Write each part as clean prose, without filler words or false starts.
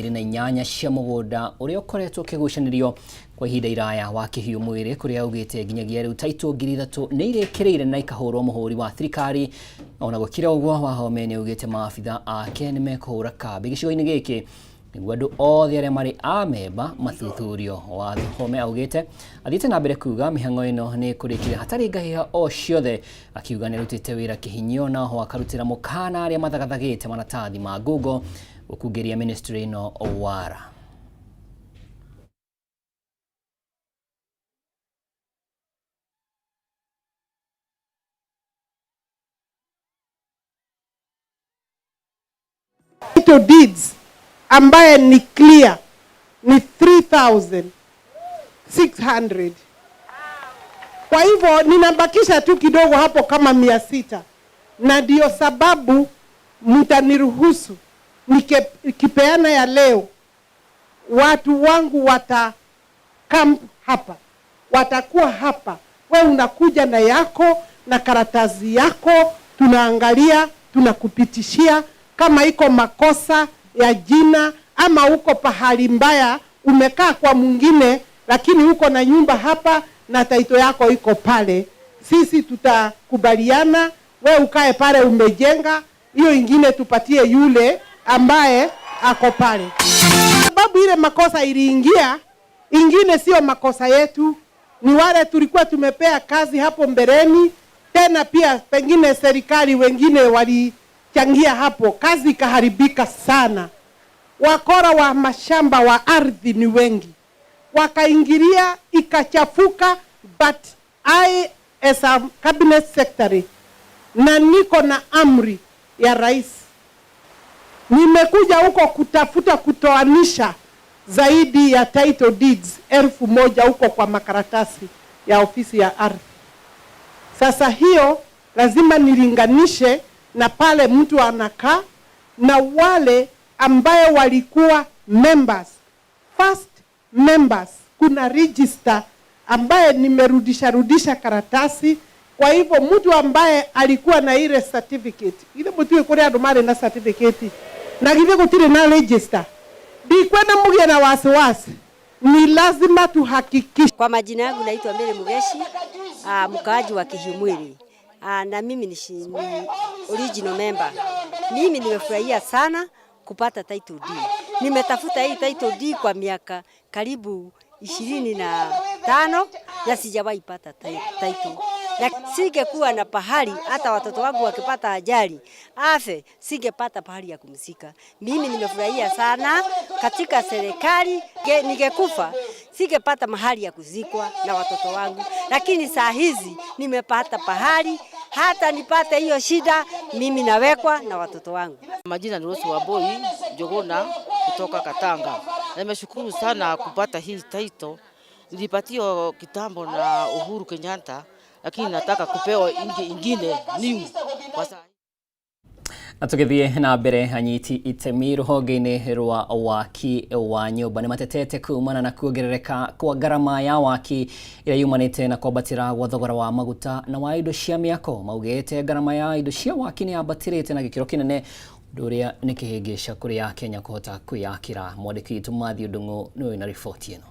28 cia mũgũnda ũrĩa ũkoretwo ũkĩgucanĩrio kwa ihinda iraya wa Kĩhiũ Mwĩrĩ, kũrĩa augĩte nginyagia rĩu taitũ 3000 nĩ irĩkĩrĩire na ikahũrwo mũhũri wa thirikari. Ona gũkĩrĩ ũguo, Wahome nĩ augĩte maabitha ake nĩ mekũhũra kambĩ gĩcigo-inĩ gĩkĩ nĩguo andũ othe arĩa marĩ amemba mathuthurio. Wahome augĩte athiĩte na mbere kuga mĩhang'o ĩno nĩ ĩkũrĩkire hatarĩ ngahĩha o ciothe, akiuga nĩ arutĩte wĩra kĩhinyio na oho akarutĩra mũkana arĩa mathagathagĩte maratathi ma ngungo gũkungĩria ministry ĩno wara. Title deeds ambaye ni clear ni 3600. Kwa hivyo ninabakisha tu kidogo hapo kama 600, na ndio sababu mtaniruhusu nikipeana ya leo, watu wangu wata camp hapa, watakuwa hapa. We unakuja na yako na karatasi yako, tunaangalia, tunakupitishia kama iko makosa ya jina ama uko pahali mbaya, umekaa kwa mwingine, lakini uko na nyumba hapa na taito yako iko pale, sisi tutakubaliana, we ukae pale umejenga, hiyo ingine tupatie yule ambaye ako pale. Sababu ile makosa iliingia, ingine sio makosa yetu, ni wale tulikuwa tumepea kazi hapo mbeleni, tena pia pengine serikali wengine walichangia hapo, kazi ikaharibika sana. Wakora wa mashamba wa ardhi ni wengi, wakaingilia ikachafuka. But I as a cabinet secretary, na niko na amri ya rais, nimekuja huko kutafuta kutoanisha zaidi ya title deeds 1000 huko kwa makaratasi ya ofisi ya ardhi. Sasa hiyo lazima nilinganishe na pale mtu anakaa na wale ambaye walikuwa members, first members. Kuna register ambaye nimerudisha rudisha karatasi. Kwa hivyo mtu ambaye alikuwa na ile certificate, ile mtu kuri andu mari na certificate na githe gutiri na register, ndikwenda mugie na wasiwasi, ni lazima tuhakikishe. Kwa majina yangu naitwa Mary Mugeshi, mkaaji wa Kihumwiri, na mimi ni original member. Mimi nimefurahia sana kupata title deed. Nimetafuta hii title deed kwa miaka karibu 25 na sijawahi pata title. Na singekuwa na pahali, hata watoto wangu wakipata ajali afe, singepata pahali ya kumzika. Mimi nimefurahia sana katika serikali. Ningekufa singepata mahali ya kuzikwa na watoto wangu, lakini saa hizi nimepata pahali, hata nipate hiyo shida mimi nawekwa na watoto wangu. Majina ni Rose Wambui Njuguna kutoka Katanga. Nimeshukuru sana kupata hii title. Nilipatiwa kitambo na Uhuru Kenyatta, lakini nataka kupewa ingine new kwa sasa. Na tũgĩthiĩ na mbere, anyiti itemi rũhonge-inĩ rwa waki wa nyũmba nĩ matetete kumana na kuongerereka kwa ngarama ya waki ĩrĩa yumanĩte na kwambatĩra gwa thogora wa maguta na wa indo cia mĩako. Maugĩte ngarama ya indo cia waki nĩ yambatĩrĩte na gĩkĩro kĩnene, ũndũ ũrĩa nĩ kĩhĩngĩca kũrĩ Akenya kũhota kwĩyakĩra. Mwandĩki witũ Matthew Ndung'u nĩwe wĩna riboti ĩno.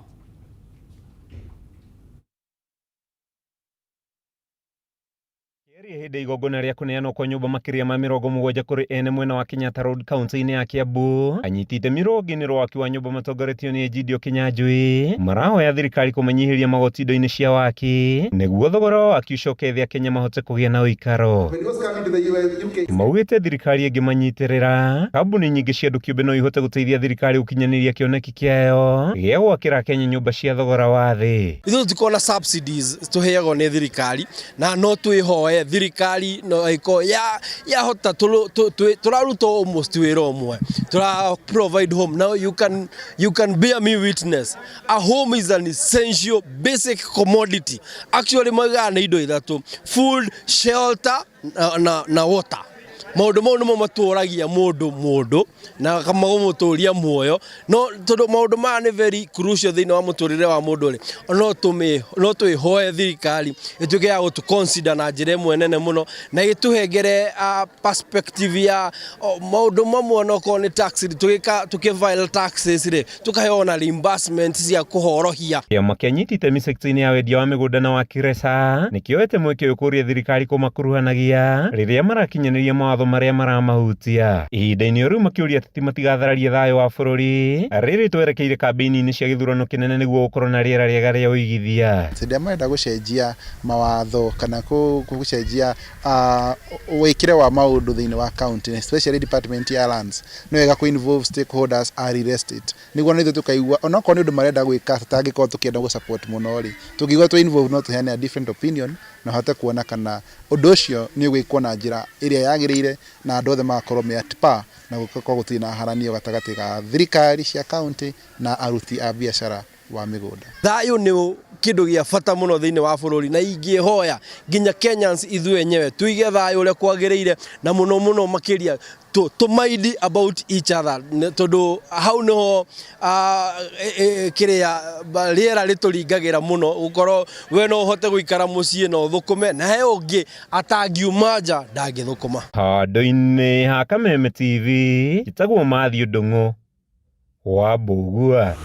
Hĩndĩ igongona rĩa kũneanwo kwa nyũmba makĩria ma 70 kũrĩ ene mwena wa Kenyatta Road kaunti-inĩ ya Kiambu, anyiti itemi rũhonge-inĩ rwa waki wa nyũmba matongoretio nĩ Egidio Kinyanjui marahoya thirikari kũmanyihĩria magoti indo-inĩ cia waki nĩguo thogora wa waki ũcoke thĩ, Akenya mahote kũgĩa na ũikaro. Maugĩte thirikari ĩngĩmanyitĩrĩra, kambuni nyingĩ cia andũ kĩũmbe no ihote gũteithia thirikari gũkinyanĩria kĩoneki kĩayo gĩa gwakĩra Kenya nyũmba cia thogora wa thĩ. Ithuĩ tũtikoragwo na subsidies tũheagwo nĩ thirikari, na no twĩhoe thirikari no ĩkorwo ya yahota tũraruta almost wĩra ũmwe, tũra provide home. Now you can bear me witness, a home is an essential basic commodity. Actually, moigaga nĩ indo ithatũ: food, shelter na water. Maũndũ mau nĩmo matũragia mũndũ mũndũ na makamũtũria muoyo, no tondũ maũndũ maya nĩ very crucial thĩinĩ wa mũtũrĩre wa mũndũ rĩ, no twĩhoe thirikari ĩtuĩke ya gũtũ consider na njĩra ĩmwe nene mũno na ĩtũhengere perspective ya maũndũ mamwe, onokorwo nĩ tax, tũgĩka tũkĩ file taxes rĩ, tũkaheo na reimbursement cia kũhorohia. Kĩama kĩa anyiti itemi sekta-inĩ ya wendia wa mĩgũnda na wa Kiresa nĩkĩoete mweke ũyũ kũria thirikari kũmakuruhanagia rĩrĩa marakinyanĩria mawatho marĩa maramahutia. Ihinda-inĩ o rĩu makĩũria ateti matigathararie thayũ wa bũrũri rĩrĩ twerekeire kambĩini-inĩ cia gĩthurano kĩnene nĩguo gũkorwo na rĩera rĩega rĩa ũigithia. Hĩndĩ ĩrĩa marenda gũcenjia mawatho kana gũcenjia wĩkĩre wa maũndũ thĩinĩ wa county, especially department ya lands, nĩ wega kũ involve stakeholders a real estate nĩguo na ithuĩ tũkaigua onokorwo nĩ ũndũ marenda gwĩka tũtangĩkorwo tũkĩenda gũ support mũno rĩ, tũngĩigua twĩ involve no tũheane a different opinion na hote kuona kana ũndũ ũcio nĩ ũgwĩkwo na njĩra ĩrĩa yagĩrĩire na andũ othe magakorwo me at par na gũgakorwo gũtirĩ na haranio gatagatĩ ga thirikari cia county na aruti a biacara wa mĩgũnda. Thayũ nĩ kĩndũ gĩa bata mũno thĩinĩ wa bũrũri, na ingĩhoya nginya Kenyans ithuĩ enyewe tuige thayũ ũrĩa kwagĩrĩire, na mũno mũno makĩria to mind about each other, tondũ hau nĩho kĩrĩa rĩera rĩtũringagĩra mũno, gũkorwo we no ũhote gũikara mũciĩ na ũthũkũme na he ũngĩ atangiuma nja ndangĩthũkũma. Handũ-inĩ ha Kameme TV, njĩtagwo Matthew Ndung'u wa Mbũgua.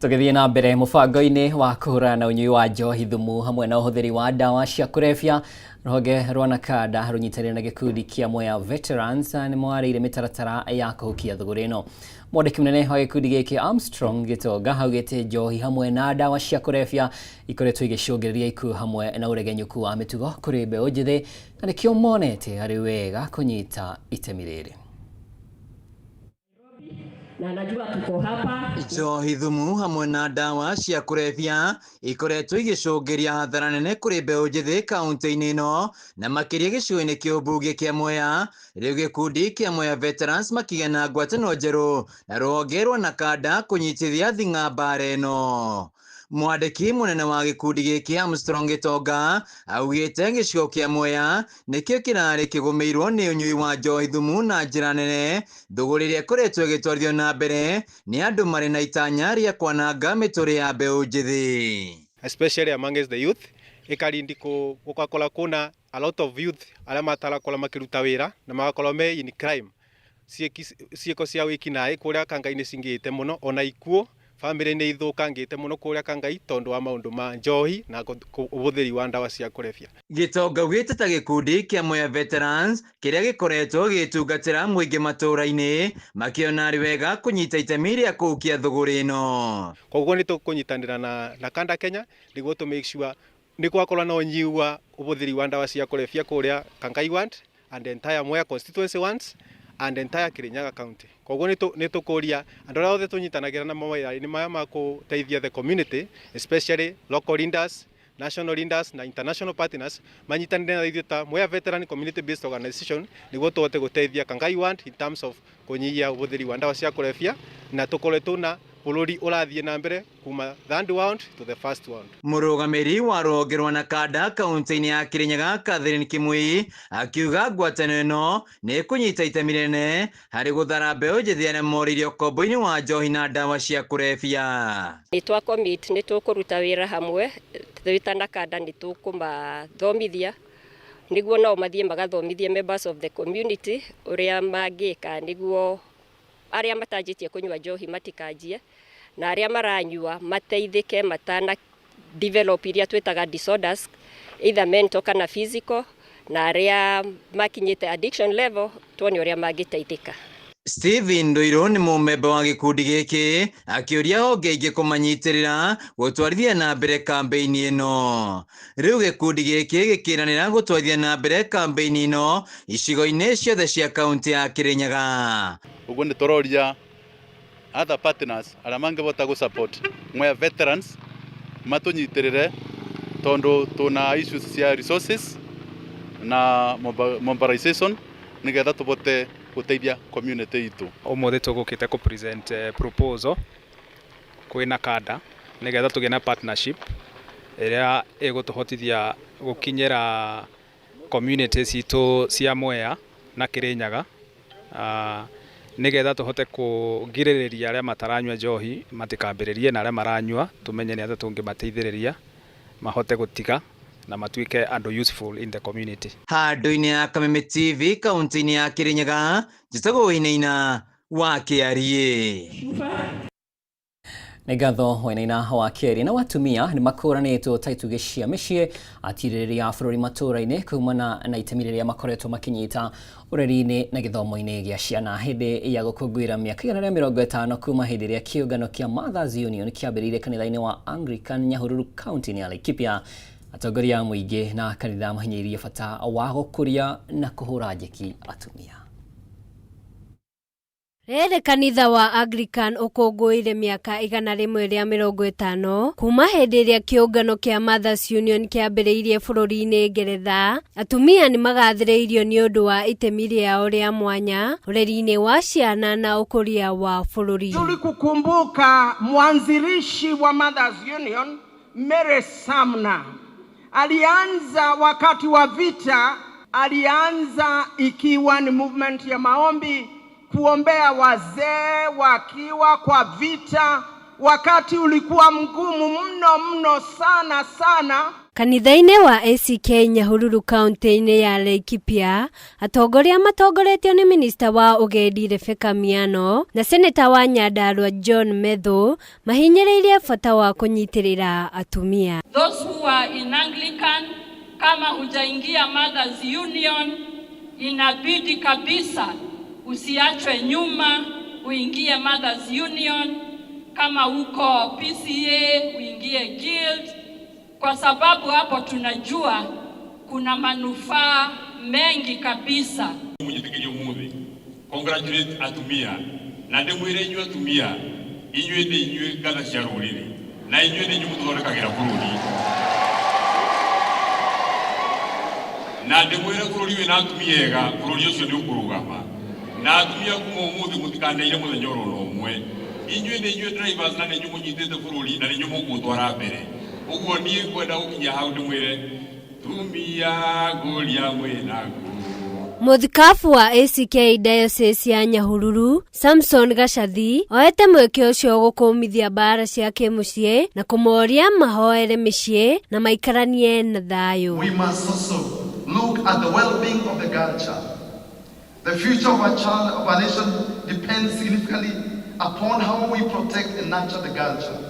Tũgĩthiĩ na mbere mũbango-inĩ wa kũhũrana na ũnyui wa njohi thumu hamwe na ũhũthĩri wa ndawa cia kũrebia, rũhonge rwa Nakanda rũnyitanĩire na gĩkundi kĩa Mwea Veterans nĩ mwarĩire mĩtaratara ya kũhukia thũgũrĩ ĩno. Mwandĩki mũnene wa gĩkundi gĩkĩ Armstrong Gĩtonga augĩte njohi hamwe na ndawa cia kũrebia ikoretwo igĩcũngĩrĩria ikuũ hamwe na ũregenyũku wa mĩtugo kũrĩ mbeũ njĩthĩ, na nĩkĩo monete arĩ wega kũnyita itemi rĩrĩ. Na najua tuko hapa. Njohi thumu hamwe na ndawa cia kũrebia ikoretwo igĩcũngĩria hathara nene kũrĩ mbeũ njĩthĩ kaunti-inĩ ĩno na makĩria gĩcigo-inĩ kĩa ũmbunge kĩa Mwea. Rĩu gĩkundi kĩa Mwea Veterans makĩgĩa na ngwatanĩro njerũ na rũhonge rwa Nakanda kũnyitithia thing'a mbara ĩno. Mwandĩki mũnene wa gĩkundi gĩkĩ Armstrong Gĩtonga augĩte gĩcigo kĩa Mwea nĩkĩo kĩrarĩ kĩgũmĩirwo nĩ ũnyui wa njohi thumu na njĩra nene, thũgũrĩ ĩrĩa ĩkoretwo ĩgĩtwarithio na mbere nĩ andũ marĩ na itanya rĩa kwananga mĩtũrĩre ya mbeũ njĩthĩ. Especially amongst the youth, ikarindi gugakorwo kuna a lot of youth arĩa matarakorwo makĩruta wĩra na magakorwo me in crime, ciĩko cia wĩkinaĩ kũrĩa Kangai-inĩ cingĩhĩte mũno, ona ikuũ bamĩrĩ nĩ ithũkangĩte mũno kũrĩa Kangai tondũ wa maũndũ ma njohi na ũhũthĩri wa ndawa cia kũrebia. Gĩtonga augĩte ta gĩkundi kĩa Mwea Veterans kĩrĩa gĩkoretwo gĩgĩtungatĩra mũingĩ matũũra-inĩ, makĩona arĩ wega kũnyita itemi rĩa kũhukia thũgũrĩ ĩno. Koguo nĩ tũkũnyitanĩra na Nakanda Kenya nĩguo tũ make sure nĩ gwakorwo na ũnyihu wa ũhũthĩri wa ndawa cia kũrebia kũrĩa Kangai ward and the entire Mwea constituency ones and entire Kirinyaga County. Koguo nĩ tũkũria andũ arĩa othe tũnyitanagĩra na mawĩra-inĩ maya ma gũteithia the community, especially local leaders, national leaders na international partners, manyitanĩre na ithuĩ ta Mwea Veteran Community Based Organization nĩguo tũhote gũteithia Kangai ward in terms of kũnyihia ũhũthĩri wa ndawa cia kũrebia na tũkorwo tũna bũrũri ũrathiĩ na mbere kuma third world to the first world. Mũrũgamĩrĩri wa rũhonge rwa Nakanda kaunti-inĩ ya Kirinyaga Catherine Kimui akiuga ngwatanĩro ĩno nĩ ĩkũnyita itemi rĩnene harĩ gũthara mbeũ njĩthĩ arĩa morĩire ũkombo-inĩ wa njohi na ndawa cia kũrebia. Nĩ twa commit nĩ tũkũruta wĩra hamwe twĩ ta Nakanda, nĩ tũkũmathomithia nĩguo nao mathiĩ magathomithie members of the community ũrĩa mangĩka nĩguo arĩa matanjĩtie kũnyua njohi matikanjie na arĩa maranyua mateithĩke matana develop iria twĩtaga disorders, either mental kana physical, na arĩa makinyĩte addiction level tuone ũrĩa mangĩteithĩka. Stephen Ndũirũ nĩ mũmemba wa gĩkundi gĩkĩ akĩũria honge ingĩ kũmanyitĩrĩra gũtwarithia na mbere kambĩini ĩno. Rĩu gĩkundi gĩkĩ gĩkĩranĩra gũtwarithia na mbere kambĩini ĩno icigo-inĩ ciothe cia kaunti ya Kirinyaga. Ũguo nĩ tũroria other partners arĩa mangĩhota gũ support Mwea Veterans matũnyitĩrĩre tondũ tuna issues cia resources na mobilization nĩgetha tũbote gũteithia community itũ. Ũmũthĩ tũgũkĩte kũ present proposal kwĩ Nakanda nĩgetha tũgĩe na partnership ĩrĩa ĩgũtũhotithia gũkinyĩra Community citũ cia Mwea na Kirinyaga nĩgetha tũhote kũgirĩrĩria arĩa mataranyua njohi matikambĩrĩrie na arĩa maranyua tũmenye nĩ atĩa tũngĩmateithĩrĩria mahote gũtiga na matuĩke andũ useful in the community. Handũ-inĩ ya Kameme TV kaunti-inĩ ya Kirinyaga, njĩtagwo Wainaina wa Kĩariĩ. Nĩ ngatho Wainaina wa Kĩariĩ. Na watumia nĩ makũranĩtwo ta itugĩ cia mĩciĩ atirĩrĩria a bũrũri matũũra-inĩ kumana na itemi rĩrĩa makoretwo makĩnyita ũreri-inĩ na gĩthomo-inĩ gĩa ciana hĩndĩ ya gũkũngũĩra mĩaka 150 kuma hĩndĩ ĩrĩa kĩũngano kĩa Mothers Union kĩambĩrĩire kanitha-inĩ wa Anglican Nyahururu kaunti-inĩ ya Laikipia. Atongoria a mũingĩ na kanitha mahinyĩrĩirie bata wa gũkũria na kũhũra njeki atumia. Rĩrĩ kanitha wa Anglican ũkũngũĩire mĩaka 150 kuma hĩndĩ ĩrĩa kĩũngano kĩa Mothers Union kĩambĩrĩirie bũrũri-inĩ Ngeretha. Atumia nĩ magathĩrĩirio nĩ ũndũ wa itemi rĩao rĩa mwanya ũreri-inĩ wa ciana na ũkũria wa bũrũri. Vizuri kukumbuka mwanzilishi wa Mothers Union Mary Sumner alianza wakati wa vita, alianza ikiwa ni movement ya maombi kuombea wazee wakiwa kwa vita, wakati ulikuwa mgumu mno mno sana sana. Kanitha-inĩ wa ACK Nyahururu kaunti-inĩ ya Laikipia, atongoria matongoretio nĩ minista wa ũgendi Rebecca Miano na seneta wa Nyandarua John Methu mahinyĩrĩirie bata wa kũnyitĩrĩra atumia. Those who are in Anglican, kama hujaingia Mothers Union, inabidi kabisa usiachwe nyuma, uingie Mothers Union. Kama uko PCA uingie Guild, kwa sababu hapo tunajua kuna manufaa mengi kabisa. Munyitikirie umuthi congratulate atumia na ndimwire inyuĩ atumia inyuĩ nĩ inyuĩ ngatha cia rũrĩrĩ na inyuĩ nĩ inyuĩ mũtũthondekagĩra bũrũri na ndimwire bũrũri wĩna atumia ega bũrũri ũcio nĩ ũkũrũgama na atumia kuma ũmũthĩ mũtikanaire mũthenya oro na ũmwe inyuĩ nĩ inyuĩ drivers na nĩ inyuĩ mũnyitĩte bũrũri na nĩ inyuĩ mũkũũtwara mbere ũguo niĩ ngwenda gũkinya hau ndĩmwĩre tumia ngũria mwĩnaguo. Mũthikabu wa ACK Diocese ya Nyahururu Samson Gacathi oete mweke ũcio gũkũmithia mbara cia kĩmũciĩ na kũmoria mahoere mĩciĩ na maikaranie na thayũ. We must also look at the well-being of the girl child. The future of our child, of our nation, depends significantly upon how we protect and nurture the girl child.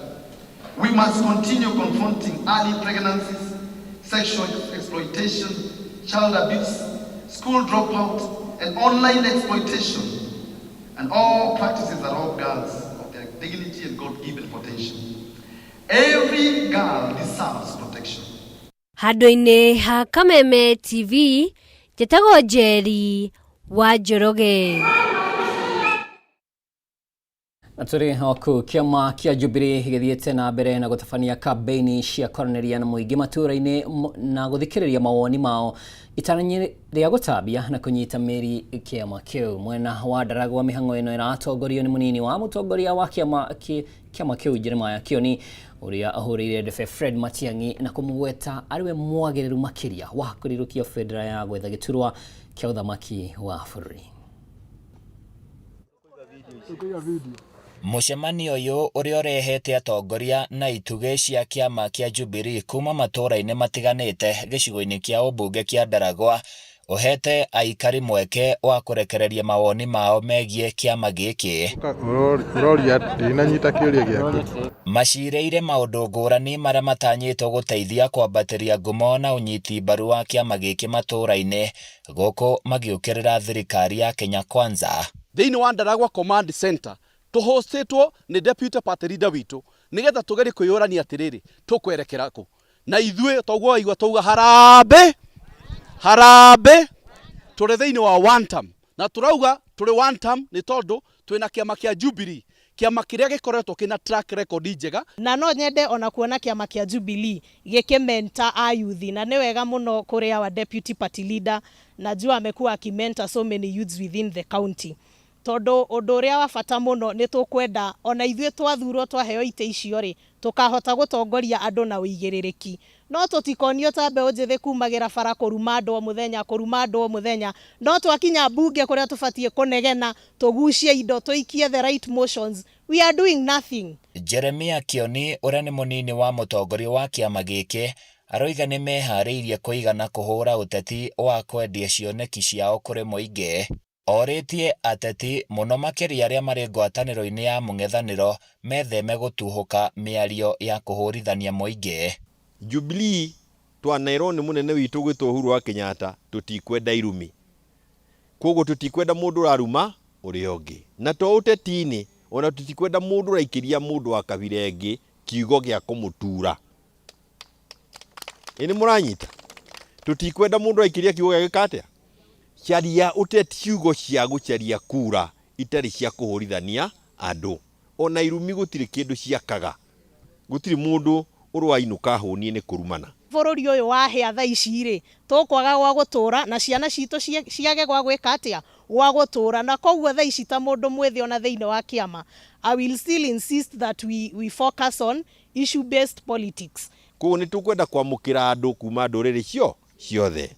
We must continue confronting early pregnancies, sexual exploitation, child abuse, school dropout, and online exploitation, and all practices that rob girls of their dignity and God-given potential. Every girl deserves protection. Handũ-inĩ ha Kameme TV, njĩtagwo Njeri wa Njoroge. Na tũrĩ o kũu kĩama kĩa Jubilee gĩthiĩte na mbere na gũtabania kambĩini cia kwaranĩria na mũingĩ matũũra-inĩ na gũthikĩrĩria mawoni mao itanya rĩa gũtambia na kũnyita mĩri kĩama kĩu. Mwena wa Ndaragwa mĩhang'o ĩno ĩratongorio nĩ mũnini wa mũtongoria wa kĩama kĩu Jeremiah Kioni ũrĩa ahũrĩire ndebe Fred Matiang'i na kũmũgweta arĩ we mwagĩrĩru makĩria wa kũrirũkia bendera ya gwetha gĩturwa kĩa ũthamaki wa bũrũri. Mũcemanio ũyũ ũrĩa ũrehete atongoria na itugĩ cia kĩama kĩa Jubilee kuma matũũra-inĩ matiganĩte gĩcigo-inĩ kĩa ũmbunge kĩa Ndaragwa ũhete aikari mweke wa kũrekereria mawoni mao megiĩ kĩama gĩkĩ. Ũroria ndinanyita kĩũria gĩaku. Macirĩire maũndũ ngũrani marĩa matanyĩtwo gũteithia kwambatĩria ngumo na ũnyiti mbaru wa kĩama gĩkĩ matũũra-inĩ gũkũ magĩũkĩrĩra thirikari ya Kenya Kwanza. Thĩinĩ wa Ndaragwa Command Center tũhostĩtwo nĩ deputy party leader witũ nĩgetha tũgerie kwĩyũrania atĩrĩrĩ tũkwerekera kũ na ithuĩ toguo waigua twauga harambee harambee tũrĩ thĩinĩ wa one term na tũrauga tũrĩ one term nĩ tondũ twĩna kĩama kĩa Jubilee kĩama kĩrĩa gĩkoretwo kĩna track record njega. Na no nyende ona kuona kĩama kĩa Jubilee gĩkĩmenta a youth na nĩ wega mũno kũrĩ our deputy party leader, najua amekuwa akimenta so many youths within the county. Tondũ ũndũ ũrĩa wa bata mũno nĩ tũkwenda ona ithuĩ twathurwo twaheo itĩ icio rĩ, tũkahota gũtongoria andũ na ũigĩrĩrĩki. No tũtikonio ta mbeũ njĩthĩ kumagĩra bara kũruma andũ o mũthenya, kũruma andũ o mũthenya, no twakinya mbunge kũrĩa tũbatiĩ kũnegena, tũgucie indo, tũikie the right motions, we are doing nothing. Jeremiah Kioni ũrĩa nĩ mũnini wa mũtongoria wa kĩama gĩkĩ aroiga nĩ meharĩirie kũigana kũhũra ũteti wa kwendia cioneki ciao kũrĩ mũingĩ. Orĩtie ateti mũno makĩria arĩa marĩ ngwatanĩro-inĩ ya mũng'ethanĩro metheme gũtuhũka mĩario ya kũhũrithania mũingĩ. Jubilee twanaĩrwo nĩ mũnene witũ ũgwĩtwo Uhuru wa Kenyatta tũtikwenda irumi. Kwoguo tũtikwenda mũndũ ũraruma ũrĩa ũngĩ. Na to ũteti-inĩ, ona tũtikwenda mũndũ ũraikĩria mũndũ wa kabira ĩngĩ kiugo gĩa kũmũtura. Ĩ nĩ mũranyita? Tũtikwenda mũndũ ũraikĩria kiugo gĩa gwĩka atĩa? Caria ũteti ciugo cia gũcaria kura itarĩ cia kũhũrithania andũ. Ona irumi gũtirĩ kĩndũ ciakaga. Gũtirĩ mũndũ ũrĩ wainũka ahũniĩ nĩ kũrumana. Bũrũri ũyũ wahĩa thaa ici rĩ, tũkwaga gwa gũtũra na ciana citũ ciage gwa gwĩka atĩa? Gwa gũtũra. Na koguo thaa ici ta mũndũ mwĩthĩ ona thĩinĩ wa kĩama, I will still insist that we focus on issue based politics. Kwoguo nĩ tũkwenda kwamũkĩra andũ kuma ndũrĩrĩ ciothe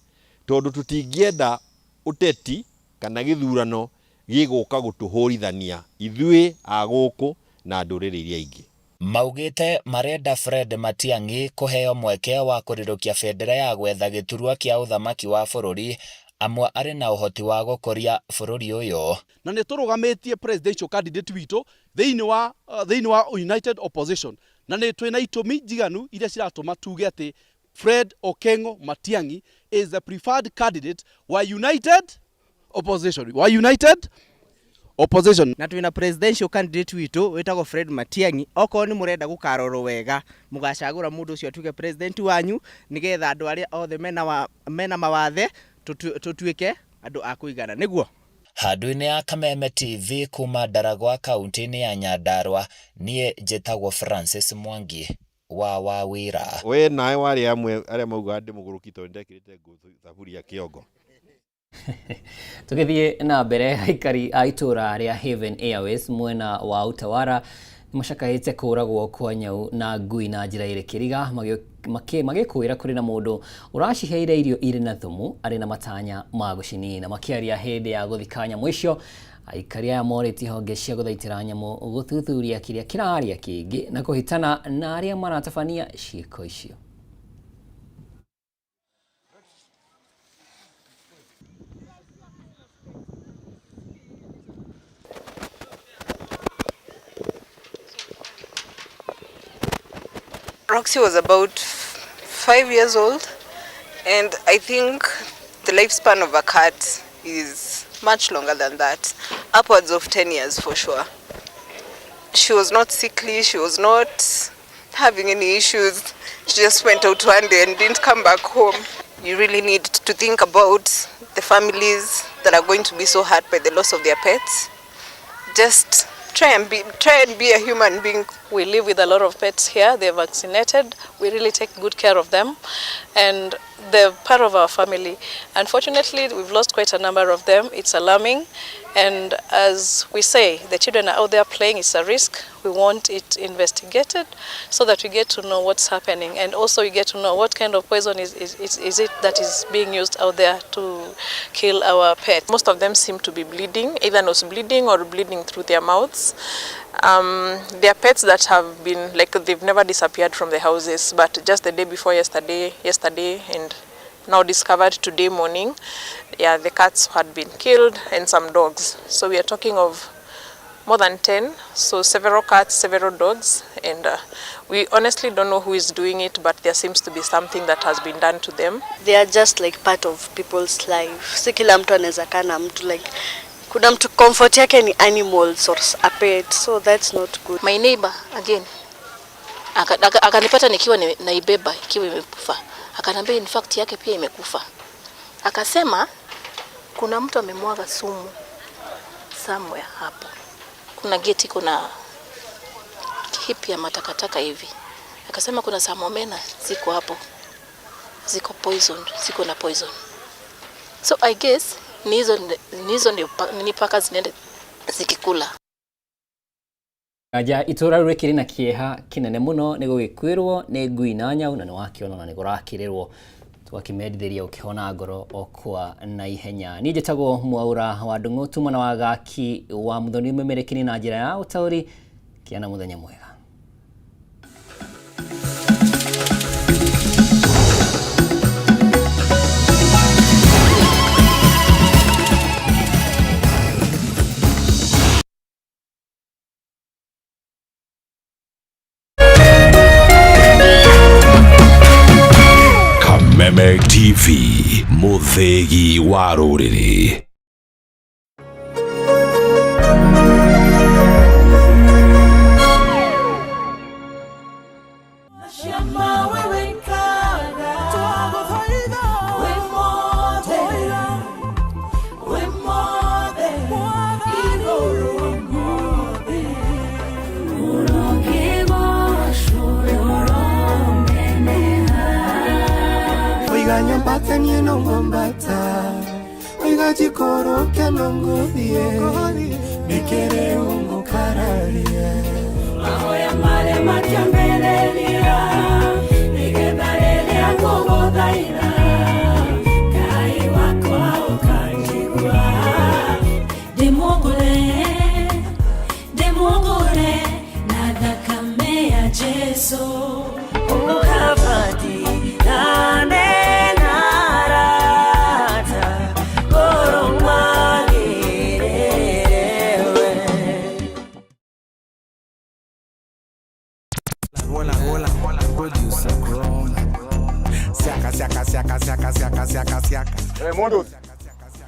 tondũ tũtingĩenda ũteti kana gĩthurano gĩgũka gũtũhũrithania ithuĩ a gũkũ na ndũrĩrĩ iria ingĩ. Maugĩte marenda Fred Matiang'i kũheo mweke wa kũrirũkia bendera ya gwetha gĩturwa kĩa ũthamaki wa bũrũri amu arĩ na ũhoti wa gũkũria bũrũri ũyũ. Na nĩ tũrũgamĩtie presidential candidate witũ thĩinĩ wa United Opposition, na nĩ twĩna itũmi njiganu iria ciratũma tuge atĩ Fred Okengo Matiang'i is the preferred candidate wa United Opposition, wa United Opposition. Na twina presidential candidate witũ wĩtagwo Fred Matiang'i. Okorwo nĩ mũrenda gũkarorwo wega, mũgacagũra mũndũ ũcio atuĩke president wanyu, nĩgetha andũ arĩa othe mena mawathe tũtuĩke andũ a kũigana nĩguo. Handũ-inĩ ya Kameme TV kuma Ndaragwa kaunti-inĩ ya Nyandarua, niĩ njĩtagwo Francis Mwangi wa Wawĩra. We nawe warĩ amwe arĩa maugaga ndĩ mũgũrũki tondũ nĩndekĩrĩte nguo thaburia kĩongo. Tũgĩthiĩ na mbere, aikari a itũũra rĩa Haven Airways mwena wa Utawara nĩmacakaĩte kũũragwo kwa nyau na ngui na njĩra ĩrĩ kĩriga, magĩkũĩra kũrĩ na mũndũ ũraciheire irio irĩ na thumu arĩ na matanya ma gũcinina. Makĩaria hĩndĩ ya gũthika nyamũ icio, aikari aya morĩtie honge cia gũthaitĩra nyamũ gũthuthuria kĩrĩa kĩrarĩa kĩngĩ na kũhĩtana na arĩa maratabania ciĩko icio. Roxy was about 5 years old, and I think the lifespan of a cat is much longer than that, upwards of 10 years for sure. She was not sickly, she was not having any issues. She just went out one day and didn't come back home. You really need to think about the families that are going to be so hurt by the loss of their pets. Just try and be a human being. We live with a lot of pets here. They're vaccinated. We really take good care of them, and they're part of our family. Unfortunately, we've lost quite a number of them. It's alarming, and as we say, the children are out there playing. It's a risk. We want it investigated so that we get to know what's happening, and also we get to know what kind of poison is it that is being used out there to kill our pets. Most of them seem to be bleeding, either nose bleeding or bleeding through their mouths. They are pets that have been, like, they've never disappeared from the houses, but just the day before yesterday, and now discovered today morning, yeah, the cats had been killed and some dogs. So we are talking of more than 10, so several cats, several dogs, and we honestly don't know who is doing it, but there seems to be something that has been done to them. They are just like part of people's life. Si kila mtu anaweza kaa na mtu, like kuna mtu comfort yake ni animals or a pet, so that's not good. My neighbor again akanipata nikiwa naibeba ikiwa imekufa, akanambia in fact yake pia imekufa. Akasema kuna mtu amemwaga sumu somewhere hapo. Kuna geti, kuna heap ya matakataka hivi. Akasema kuna samomena ziko hapo, ziko poison, ziko na poison. So I guess ni hizo ni paka zinaenda zikikula. Anja itũra rĩu rĩkĩrĩ na kĩeha kĩnene mũno nĩ gũgĩkuĩrwo nĩ ngui na nyau na nĩ wakĩona na nĩ kũrakĩrĩrwo tũgakĩmendithĩria ũkĩhona ngoro o kwa na ihenya. Niĩ njĩtagwo Mwaura wa Ndung'u tuma na wagaki wa Muthoni Mũmerekini na njĩra ya ũtaũri kĩa na mũthenya mwega. Kameme TV, mũthĩgi wa rũrĩrĩ. Oiga nyombata niĩ no ngombata oiga njikũrũke no ngũthiĩ nĩkĩrĩ ũngũkararia mahoya marĩa matiambĩrĩria nĩgetha rĩrĩa ngũgũthaitha Ngai wakwa ũkanjigua ndĩmũgũre ndĩmũgũre na thakame ya Jesu ũkabati narata ngoro magĩrĩrewe. Hola, hola, hola, producer Chrome. Siaka, siaka, siaka, siaka, siaka, siaka, siaka. Hey, Mundu.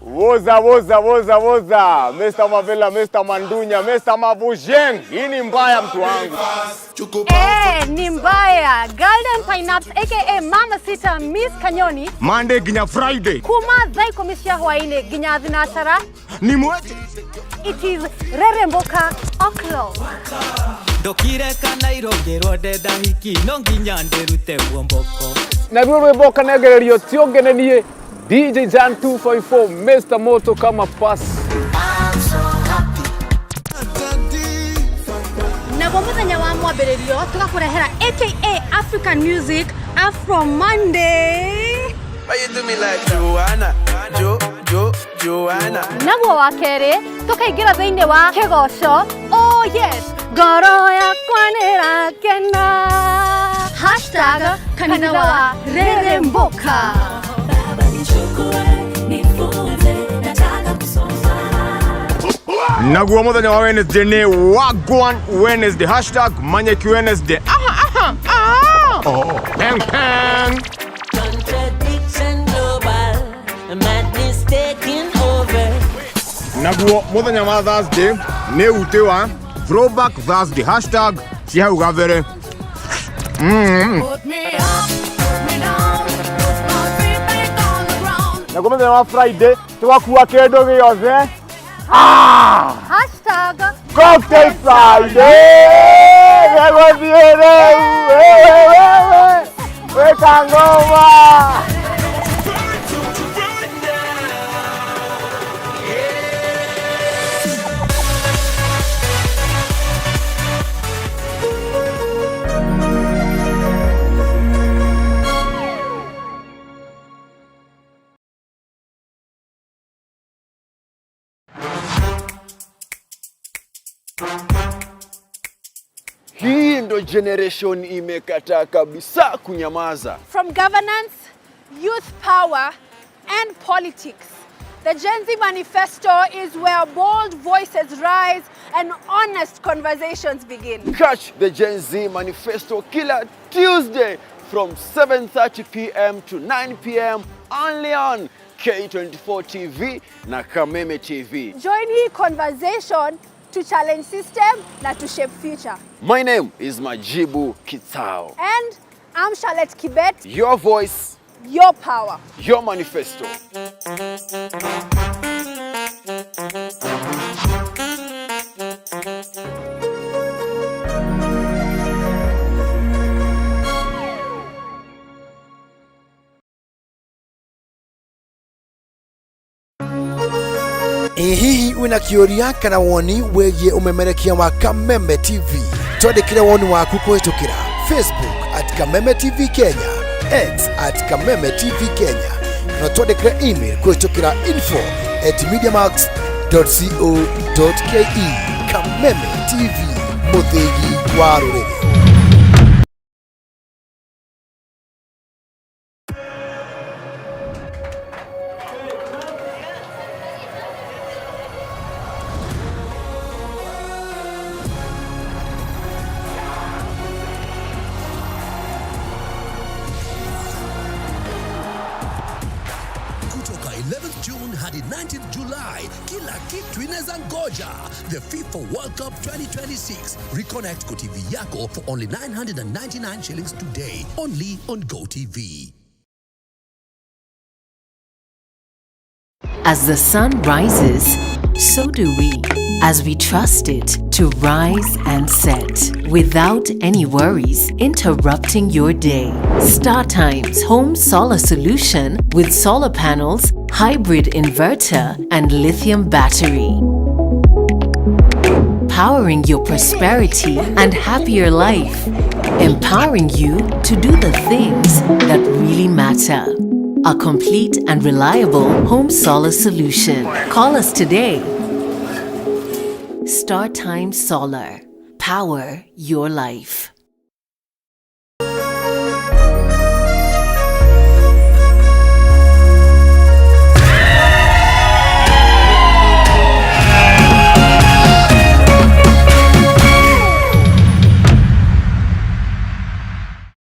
Woza, woza, woza, woza. Mr. Mavela, Mr. Mandunya, Mr. Mavujeng. Hii ni mbaya mtu wangu. Eh, ni mbaya. Golden Pineapple aka Mama Sita Miss Kanyoni. Monday ginya Friday. Kuma thaa ikũmi cia hwaĩ-inĩ nginya thinacara. Ni mweche. It is Reremboka O'clock. Ndokire kana irongĩrwo ndenda hiki no nginya ndĩrute muomboko. Naruo rwĩmbo kanengererio ti ũngĩ nĩ niĩ DJ Jan 254 Mr Moto kama pass. Naguo mũthenya wa mwambĩrĩrio tũgakũrehera aka African Music Afro Monday. Why you do me like Joanna? Jo, Jo, Joanna. Naguo wa kerĩ tũkaingĩra thĩinĩ wa kĩgoco. Oh yes, ngoro yakwa nĩrakena. Hashtag kanitha wa Reremboka. Naguo muthenya wa Wednesday ni Wagwan Wednesday. Hashtag Manyeki Wednesday. Aha, aha, aha. Oh, peng, peng. Contradiction global, madness taking over. Naguo muthenya wa Thursday ni ute wa Throwback Thursday. Hashtag ci hau gabere. Put me up, put me down, put my feet back on the ground. Naguo muthenya wa Friday tugakua kindu giothe. Ah! Hashtag Cocktail Friday! Gĩgũthiĩ rĩu! Wĩka ngoma! Hii ndo generation imekataa kabisa kunyamaza. From governance, youth power, and politics, the Gen Z Manifesto is where bold voices rise and honest conversations begin. Catch the Gen Z Manifesto kila Tuesday from 7:30 p.m. to 9 p.m. only on K24 TV na Kameme TV. Join hii conversation to challenge system na to shape future. My name is Majibu Kitao. And I'm Charlotte Kibet. Your voice, your power, your manifesto. Ĩ hihi wĩna kĩũria kana woni wĩgiĩ ũmemerekia wa Kameme TV? Twandĩkĩre woni waku kũhĩtũkĩra Facebook at Kameme TV Kenya, X at Kameme TV Kenya, kana twandĩkĩre email kũhĩtũkĩra info at mediamax.co.ke. Kameme TV, mũthĩgi wa rũrĩrĩ. Kutoka 11th June hadi 19th July, kila kitu inaweza ngoja. The FIFA World Cup 2026. Reconnect GoTV yako for only 999 shillings today. Only on GoTV. As the sun rises, so do we, as we trust it to rise and set without any worries interrupting your day. StarTimes Home Solar Solution with solar panels, hybrid inverter, and lithium battery. Powering your prosperity and happier life, empowering you to do the things that really matter. A complete and reliable home solar solution. Call us today. StarTime Solar. Power your life.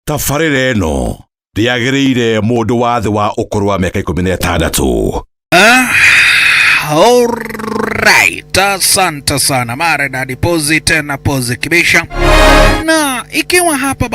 Tabarĩra ĩno ndĩagĩrĩire mũndũ wa thĩ wa ũkũrũ wa mĩaka 16. Alright, asante sana Maridadi, pozi tena pozi kibisha, na ikiwa hapa basi.